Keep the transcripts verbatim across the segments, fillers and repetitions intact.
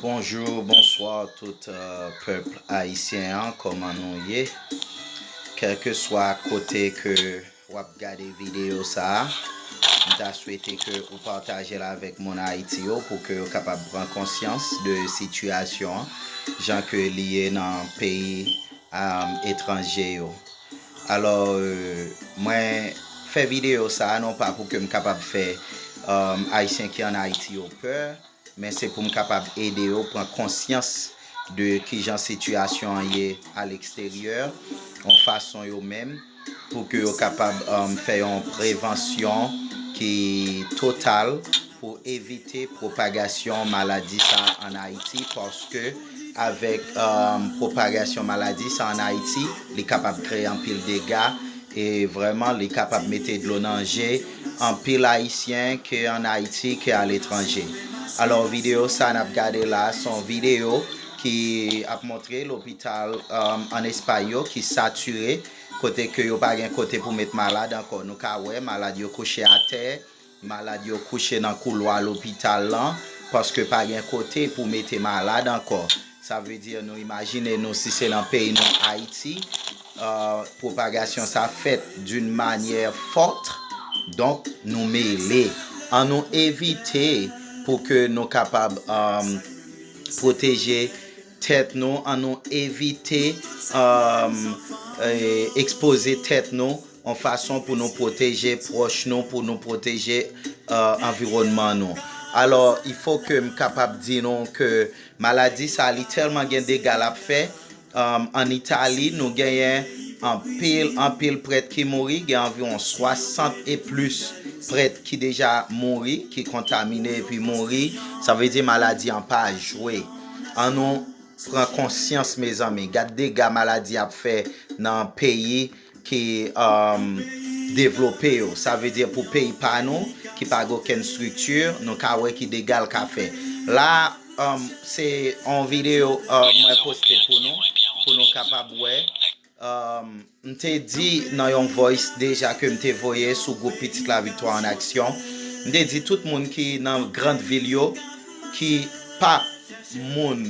Bonjou, bonswa tout, euh, pèp ayisyen an, kòman nou ye? Kèlkeswa kote ke w ap gade videyo sa a, m ta swete ke ou pataje l avèk moun Ayiti yo pou ke yo kapab pran konsyans de sitiyasyon an, jan ke li ye nan peyi, um, etranje yo. Alò, euh, mwen fè videyo sa a non pa pou ke m kapab fè, um, Ayisyen ki ann Ayiti yo pè, men se pou m kapab ede yo pran konsyans de kijan sitiyasyon an ye aleksteryè, yon fason yo menm, pou ke yo kapab, um, fè yon prevansyon ki total pou evite pwopagasyon maladi sa a ann Ayiti, paske avèk, um, pwopagasyon maladi sa a ann Ayiti, li kapab kreye anpil dega e vrèman li kapab mete dlo nan je anpil Ayisyen ke ann Ayiti ke aletranje. Alò, videyo sa a n ap gade la a, se yon videyo ki ap montre lopital, um, ann Espay yo ki satire, kote ke yo pa gen kote pou met malad ankò. Nou ka wè malad yo kouche atè, malad yo kouche nan koulwa lopital lan, paske pa gen kote pou mete malad ankò. Sa vle di, nou imajine nou si se nan peyi nou, Ayiti, euh, pwopagasyon sa fèt d'une manière forte, donk nou mele. An nou evite pou ke nou kapab, um, pwoteje tèt nou, an nou evite, um, eh, ekspoze tèt nou yon fason pou nou pwoteje pwòch nou, pou nou pwoteje, euh, anviwònman nou. Alò, il faut que m kapab di nou ke maladi sa a, li tèlman gen dega l ap fè. Um, ann Itali, nou genyen anpil, anpil prèt ki mouri, gen anviwon swasant e plis prèt ki deja mouri, ki kontamine epi mouri. Sa vle di maladi an pa jwe. An nou pran konsyans, mezanmi. Gad dega maladi ap fè nan peyi ki, um, devlope yo. Sa vle di pou peyi pa nou, ki pa gen okenn estrikti, nou ka wè ki dega l ka fè. La, um, se yon videyo, uh, mwen poste pou nou, pou nou kapab wè. Um, m te di nan yon voice deja ke m te voye sou gwoup Pitit Laviktwa an Aksyon, m te di tout moun ki nan grand vil yo, ki pa moun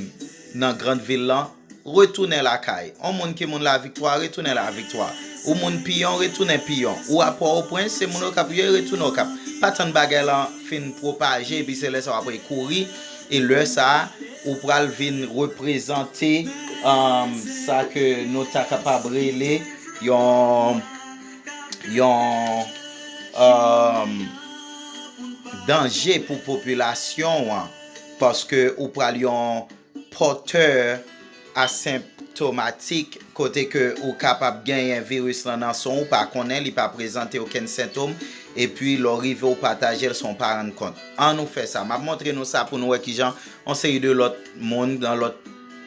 nan grand vil lan, retounen lakay. Yon moun ki moun Laviktwa, retounen Laviktwa. Ou moun Piyon, retounen Piyon. Ou a Pòtoprens, se moun Okap ou ye, retounen Okap. Pa tann bagay lan fin pwopaje, epi se lè sa w ap kouri, e lè sa a, ou pral vin reprezante, um, sa ke nou ta kapab rele yon, yon, um, danje pou popilasyon an, paske ou pral yon pòtè asenptomatik, kote ke ou kapab genyen viris lan nan san w, ou pa konnen, li pa prezante okenn sentòm, epi lè w rive ou pataje l san w pa rann kont. An nou fè sa. M ap montre nou sa pou nou wè kijan yon seri de lòt moun nan lòt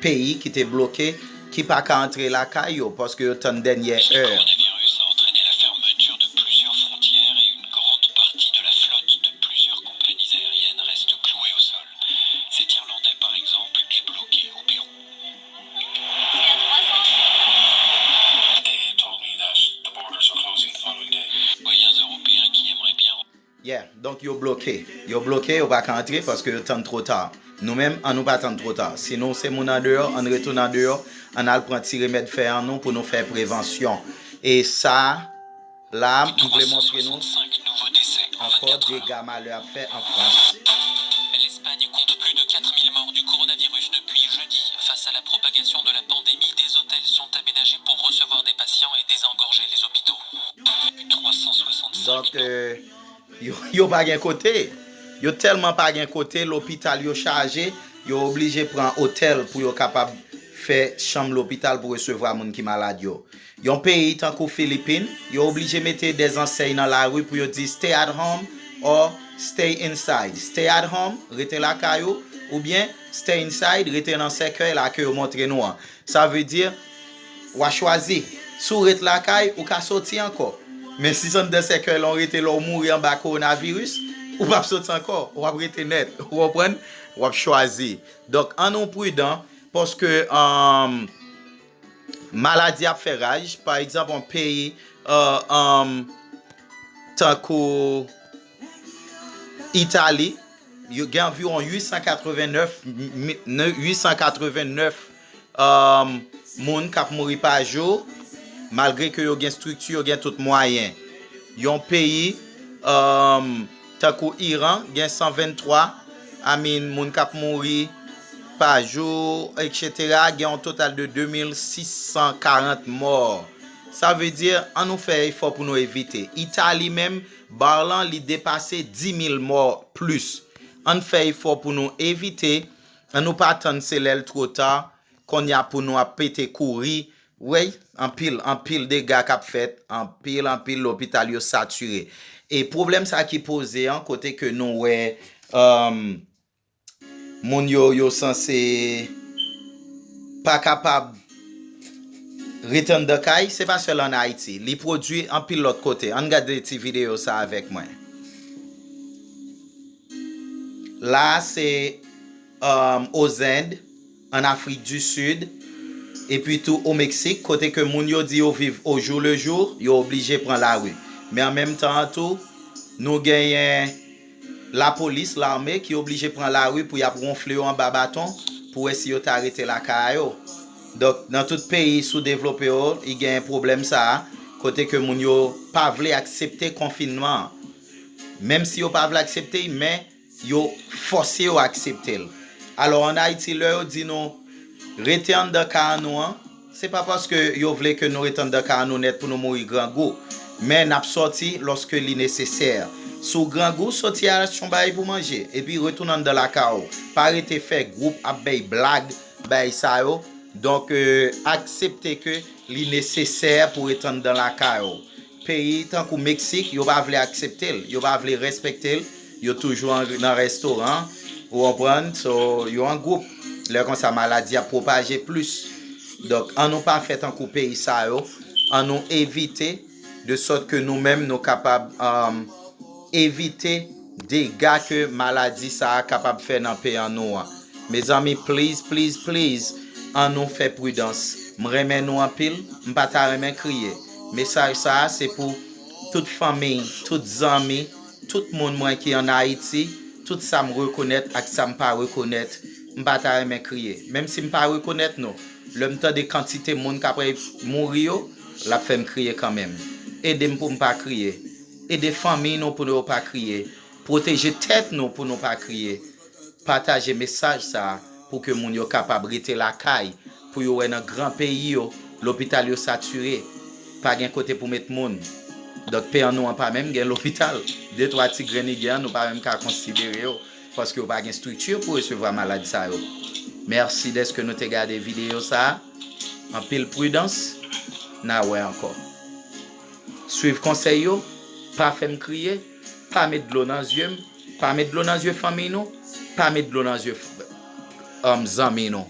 peyi ki te bloke, ki pa ka antre lakay yo, paske yo tann dènyè è. Le coronavirus a entraîné la fermeture de plusieurs frontières et une grande partie de la flotte de plusieurs compagnies aériennes reste clouée au sol. Cet Irlandais, par exemple, est bloqué au Pérou. They told me that the borders are closing the following day. Citoyens européens qui aimeraient bien Yeah, donk yo bloke. Yo bloke, yo pa ka antre paske yo tann twò ta. Nou menm, an nou pa tann twò ta. Si nou se moun andeyò, ann retounen andeyò, ann al pran ti remèd fè an nou pou nou fè prevansyon. E sa, la, m vle montre nou ankò dega malè ap fè an Frans. L'Espagne compte plus de quatre mille morts du coronavirus depuis jeudi. Face à la propagation de la pandémie, des hôtels sont aménagés pour recevoir des patients et désengorger les hôpitaux. Donk, euh, yo, yo pa gen kote. Yo tèlman pa gen kote, lopital yo chaje, yo oblije pran otèl pou yo kapab fè chanm lopital pou resevwa moun ki malad yo. Yon peyi tankou Filipin, yo oblije mete de zansèy nan lari pou yo di "Stay at home" or "Stay inside". "Stay at home", rete lakay ou, oubyen "Stay inside", rete nan sèkèy la ke yo montre nou an. Sa vle di, w a chwazi. Si w ret lakay, ou ka soti ankò. Men si se anndan sèkèy la w rete lè w mouri anba kowonaviris, ou p ap soti ankò. W ap rete nèt. Ou konprann? W ap chwazi. Donk, ann nou pridan, paske, um, maladi ap fè raj. Pa egzanp, yon peyi, uh, um, tankou Itali, yo gen anviwon uit san katreven nèf, mi- ne- uit san katreven nèf um, moun k ap mouri pa jou, malgre ke yo gen estrikti, yo gen tout mwayen. Yon peyi um, tankou Iran gen san venntwa, I mean, moun k ap mouri pa jou, etsetera, gen yon total de de mil sis san karant mò. Sa vle di, ann nou fè efò pou nou evite. Itali menm, bar lan, li depase dis mil mò plis. Ann fè efò pou nou evite, ann nou pa tann se lè l two ta, kounye a pou nou ap pete kouri. Wey, anpil, anpil dega k ap fèt, anpil, anpil lopital yo satire. E pwoblèm sa ki poze an, kote ke nou wè um, moun yo, yo sanse pa kapab ret anndan kay, se pa sèl ann Ayiti. Li pwodui anpil lòt kote. Ann gade ti videyo sa avèk mwen. La, se um, Ozend, ann Afrik di Sid, epi tou o Meksik, kote ke moun yo di yo viv o jou le jou, yo oblije pran lari. Men an menm tan an tou, nou genyen lapolis, lame, ki oblije pran lari pou y ap wonfle yo anba baton, pou wè si yo ta rete lakay yo. Donk, nan tout peyi soudevlope yo, i genyen pwoblèm sa a, kote ke moun yo pa vle aksepte konfinman an. Menm si yo pa vle aksepte l, men yo fòse yo aksepte l. Alò, ann Ayiti, lè yo di nou rete anndan kay an nou an, se pa paske yo vle ke nou rete anndan kay an nou nèt pou nou mouri grangou, men n ap sòti lòske li nesesè. Si w grangou, sòti al achte yon bagay pou manje, epi retounen anndan lakay ou. Pa rete fè gwoup ap bay blag, bay sa yo. Donk, euh, aksepte ke li nesesè pou ret anndan lakay ou. Peyi tankou Meksik, yo pa vle aksepte l, yo pa vle respekte l, yo toujou an- nan restoran, ou konprann? So, yo an gwoup. Lè konsa, maladi ap pwopaje plis. Donk, ann nou pa fè tankou peyi sa yo, ann nou evite, de sòt ke nou menm nou kapab um, evite dega ke maladi sa a kapab fè nan peyi an nou an. Mezanmi, please, please, please, ann nou fè pridans. M renmen nou anpil, m pa ta renmen kriye. Mesaj sa a se pou tout fanmi, tout zanmi, tout moun mwen ki ann Ayiti, tout sa m rekonèt ak sa m pa rekonèt, m pa ta renmen kriye. Menm si m pa rekonèt nou, lè m tande kantite moun k ap mouri yo, l ap fè m kriye kanmenm. Ede m pou m pa kriye. Ede fanmi nou pou yo pa kriye. Pwoteje tèt nou pou nou pa kriye. Pataje mesaj sa a pou ke moun yo kapab rete lakay, pou yo wè nan gran peyi yo, lopital yo satire, pa gen kote pou met moun. Donk, peyi an nou an pa menm gen lopital. De twa ti grenn i gen an, nou pa menm ka konsidere yo, paske yo pa gen estrikti pou resevwa malad sa yo. Mèsi dèske nou te gade videyo sa a. Anpil pridans, n a wè ankò. Swiv konsèy yo, pa fè m kriye, pa met dlo nan zye m, pa met dlo nan zye fanmi nou, pa met dlo nan zye f- um, zanmi nou.